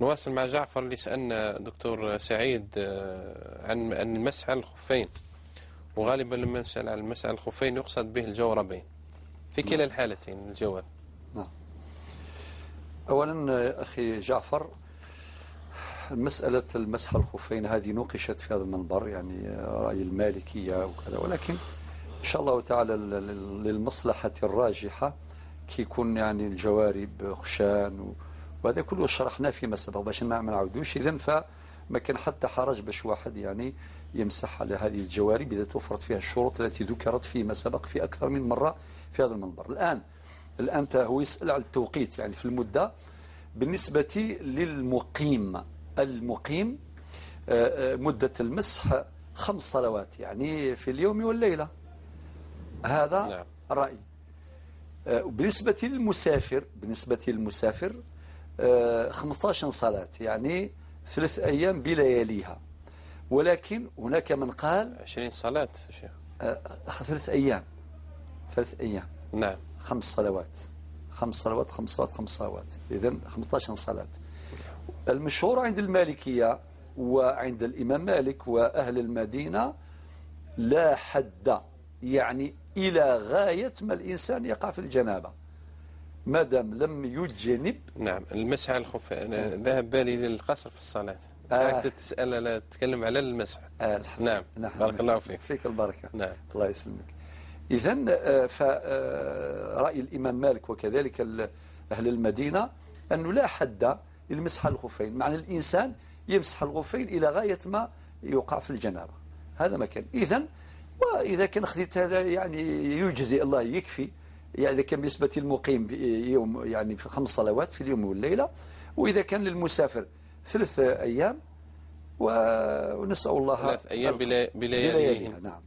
نواصل مع جعفر اللي سألنا دكتور سعيد عن المسح على الخفين، وغالبا لما نسأل عن المسح على الخفين يقصد به الجوربين. في كلا الحالتين الجواب. نعم. أولا أخي جعفر، مسألة المسح الخفين هذه نوقشت في هذا المنبر، يعني رأي المالكية وكذا، ولكن إن شاء الله تعالى للمصلحة الراجحة كي يكون يعني الجوارب خشان، وهذا كله شرحناه فيما سبق باش ما نعاودوش. إذن فما كان حتى حرج باش واحد يعني يمسح على هذه الجوارب إذا توفرت فيها الشروط التي ذكرت فيما سبق في أكثر من مرة في هذا المنبر. الآن هو يسأل على التوقيت، يعني في المدة. بالنسبة للمقيم، المقيم مدة المسح 5 صلوات يعني في اليوم والليلة، هذا رأي. بالنسبة للمسافر، بالنسبة للمسافر 15 صلاة يعني 3 أيام بلياليها، ولكن هناك من قال 20 صلاة شيخ. 3 أيام، 3 أيام. 5 صلوات، 5 صلوات، 5 صلوات، 5 صلوات، إذن 15 صلاة. المشهور عند المالكية وعند الإمام مالك وأهل المدينة لا حد، يعني إلى غاية ما الإنسان يقع في الجنابة ما دام لم يجنب. نعم، المسح على الخف، أنا ذهب بالي للقصر في الصلاة. تسأل، لا تتكلم على المسح. الحمد لله. نعم. بارك الله فيك. فيك البركة. الله يسلمك. إذن، فرأي الإمام مالك وكذلك أهل المدينة أنه لا حد للمسح على الخفين، معنى الإنسان يمسح الخفين إلى غاية ما يوقع في الجنابة، هذا ما كان. إذن وإذا كان خذيت هذا يعني يجزي الله يكفي، يعني إذا كان بالنسبة للمقيم يوم يعني في 5 صلوات في اليوم والليلة، وإذا كان للمسافر 3 أيام، ونسأل الله 3 أيام بلياليهن. بلياليها. نعم.